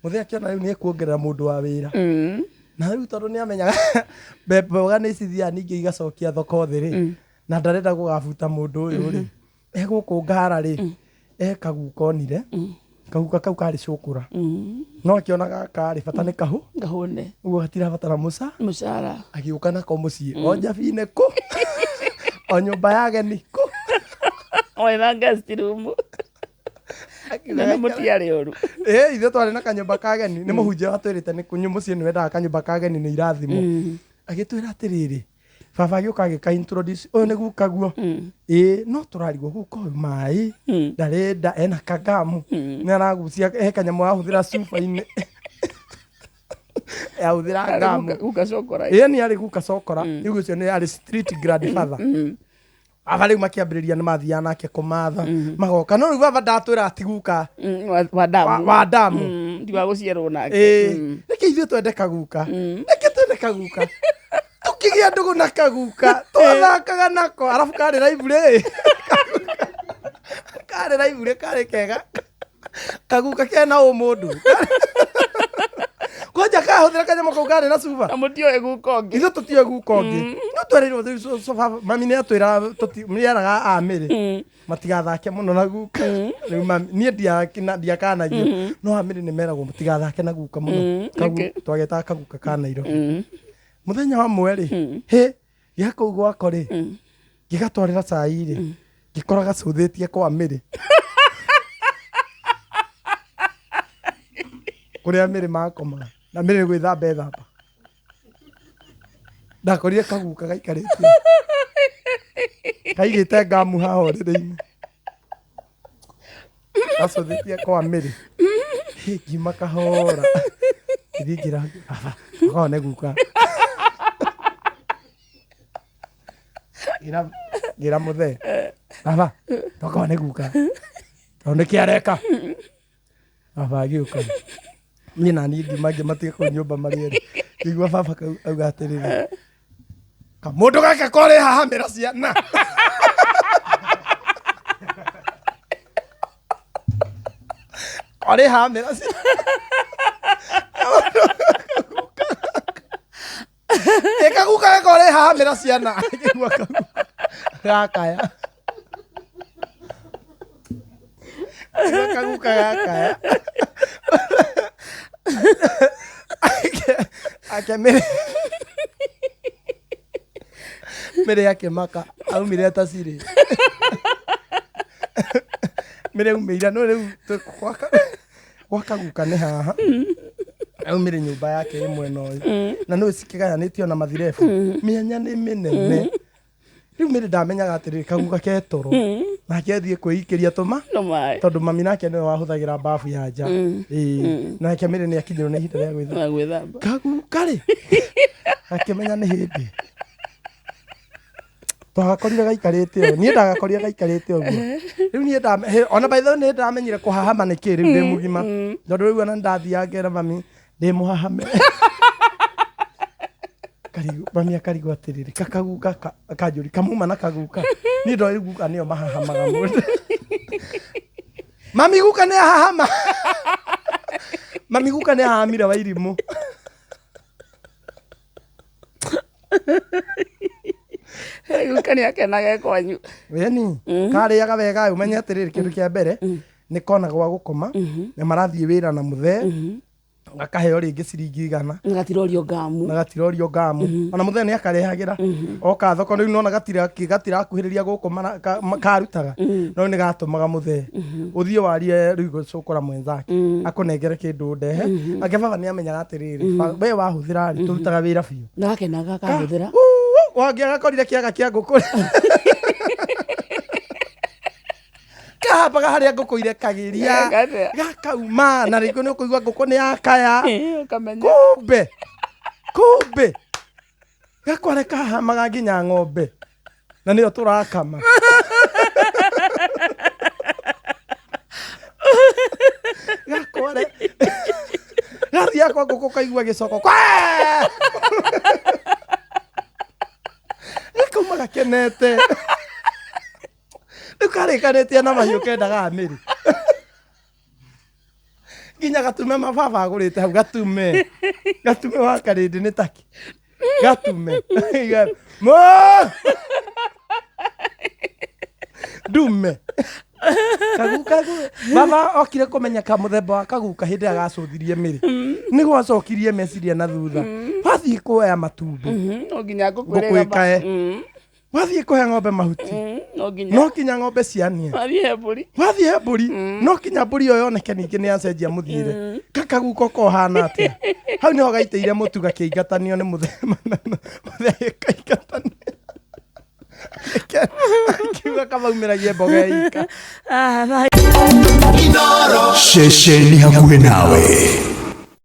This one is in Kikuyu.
Mũthee akĩona rĩu nĩ ekuongerera mũndũ wa wĩra. Na rĩu tondũ nĩ amenyaga mboga nĩ cithiaga ningĩ igacokia thoko thĩ rĩ, na ndarenda gũgabuta mũndũ ũyũ rĩ, egũkũ ngara rĩ, e kaguka onire, kaguka kau karĩ cũkũra. No akĩona gaka rĩ, bata nĩ kahũ, Ngahũne. Ũguo gatirabatara mũca. Mũcara. Agĩũka nako mũciĩ, o njabi-inĩ kũ, o nyũmba ya ageni kũ. Wena guest room. Na nĩ mũtiarĩ ũru. Ĩ, ithuĩ twarĩ na kanyũmba ka ageni, nĩ mũhunjia watwĩrĩte nĩ kũnyũ mũciĩ nĩ wendaga kanyũmba ka ageni nĩ irathimo. Agĩtwĩra atĩrĩrĩ, baba agĩũka agĩka introduce, ũyũ nĩ guka guo. Ĩ, no tũrarigwo guka ũyũ maĩ, ndarenda, ena kagamu, nĩ aragucia, he kanyamũ arahũthĩra cuba-inĩ. Ahũthĩra ngamu. Guka cokora. Ĩ, nĩ arĩ guka cokora, rĩu ũcio nĩ arĩ street grandfather. Baba rĩu makĩambĩrĩria nĩ mathiaga nake kũmatha, magoka, no rĩu baba ndatwĩra ati guka Wa damu. Wa damu. Ti wa gũciarwo nake. Ĩĩ, nĩkĩ ithuĩ twende kaguka? Nĩkĩ twende kaguka? Tũkĩgĩa ndũgũ na kaguka, twathakaga nako, arabu karĩ library. Karĩ library, karĩ kega. Kaguka kena ũmũndũ. Kwanja kahũthĩra kanyamũ kau karĩ na cuba. Na mũtioĩ guka ũngĩ. Ithuĩ tũtiũĩ guka ũngĩ. No twerirwo rĩu baba, mami nĩ atwĩra nĩ eraga amĩrĩ matigathake mũno na guka. Rĩu mami, niĩ ndiakanagio. No amĩrĩ nĩ meragwo mũtigathake na guka mũno. Twagetaga kaguka ka Nairobi. Mũthenya wa mwe rĩ, hĩ, gĩa kũu gwako rĩ, ngĩgatwarĩra cai rĩ, ngĩkora gacũthĩtie kwa mĩrĩ. Kũrĩa mĩrĩ makomaga. Na mĩrĩ gwĩthamba ethamba. Ndakorire kaguka gaikarĩtie. Kaigĩte ngamu haha ũrĩrĩ-inĩ. Gacũthĩtie kwa mĩrĩ. Hĩ, ngiuma kahora. Ngĩthiĩ ngĩra baba, okorwo nĩ guka. Ngĩra mũthee, baba, tokorwo nĩ guka. Tondũ nĩkĩ areka? Baba agĩũka. Niĩ na niĩ ngiuma ngĩmatiga kũu nyũmba marĩ erĩ. Ngĩigua baba auga atĩrĩrĩ, kamũndũ gaka korĩ hahamĩra ciana. Korĩ hahamĩra ciana. Ĩkaguka gakorĩ hahamĩra ciana. Ngĩigua kaguka gakaya. Ngĩigua kaguka gakaya. Ake mĩrĩ mĩrĩ akĩmaka aumire atacirĩ. Mĩrĩ aumĩire no rĩu gwa kaguka nĩ haha. Aumire nyũmba yake ĩ mwena ũyũ. Na nĩũĩ cikĩgayanĩtio na mathirebu. Mĩanya nĩ mĩnene. Rĩu mĩrĩ ndamenyaga atĩrĩrĩ kaguka ke toro. Nake athiĩ kwĩikĩria tũma. No maĩ. Tondũ mami nake nĩwe wahũthagĩra bafu ya nja. Ĩĩ. Nake mĩrĩ nĩ akinyĩrwo nĩ ihinda rĩa gwĩthamba. Wa gwĩthamba. Kaguka rĩ. Akĩmenya nĩ hĩndĩ. Twagakorire gaikarĩte ũũ. Niĩ ndagakorire gaikarĩte ũguo. Rĩu niĩ ona by the way nĩ ndamenyire kũhahama nĩ kĩ rĩu ndĩ mũgima. Tondũ rĩu ona ndathiaga ngera mami ndĩ mũhahame. Karigu, mami akarigwo atĩrĩrĩ, kakaguka akanjũria kamuma na kaguka. Niĩ ndoĩ guka nĩo mahahamaga mũndũ. Mami guka nĩ ahahama. Mami guka nĩ ahahamire Wairimũ. Guka nĩ akenaga e kwanyu. Ĩni, karĩaga wega ũmenye atĩrĩrĩ kĩndũ kĩa mbere nĩ kona gwa gũkoma na marathiĩ wĩra na mũthee gakaheo rĩngĩ ciringi 100. Na gatirorio ngamu. Na gatirorio ngamu. Ona mũthee nĩ akarehagĩra. Oka thoko rĩu nona gatirakuhĩrĩria gũkũ karutaga. No nĩ gatũmaga mũthee. Ũthiĩ warie rĩu gũcũkũra mwenzake. Akũnengere kĩndũ ndehe. Ake baba nĩ amenyaga atĩrĩrĩ, we wahũthĩra rĩ, tũrutaga wĩra biũ. Na gakenaga kahũthĩra. Wangĩ agakorire kĩaga kĩa ngũkũ. Kahambaga harĩa ngũkũ irekagĩria. Gaka. Gakauma na rĩngĩ nĩ ũkũigua ngũkũ nĩ yakaya. Ĩĩ, ũkamenya. Kumbe. Kumbe. Gakware kahamaga nginya ng'ombe. Na nĩyo tũrakama. Gakware. Gathiaga kwa ngũkũ kaigua gĩcoko. Kwee! Gakauma gakenete. Rĩu karĩkanĩtie na mahiũ kendaga amĩrĩ. Nginya gatume mababa agũrĩte hau gatume. Gatume wa karĩndĩ nĩ taki. Gatume. Mo! Ndume. Kaguka baba okire kũmenya ka mũthemba wa kaguka hĩndĩ ĩrĩa gacũthirie mĩrĩ. Nĩguo acokirie meciria na thutha. Wathiĩ kuoya matumbĩ. No nginya ngũkũ Ngũkũ ĩkae. Wathiĩ kũhe ng'ombe mahuti. No nginya No kinya ng'ombe cianie. wathiĩ he mbũri. Wathiĩ he mbũri no kinya mbũri ĩyo yoneke ningĩ nĩ yacenjia mũthiĩre. Kakaguka kohana atĩa? Hau nĩho gaitĩire mũtu gakĩingatanio nĩ mũthemba mũthee kaingatanio. Akiuga kamaumĩragie mboga ika. Ah, Ceceni hakuhĩ nawe.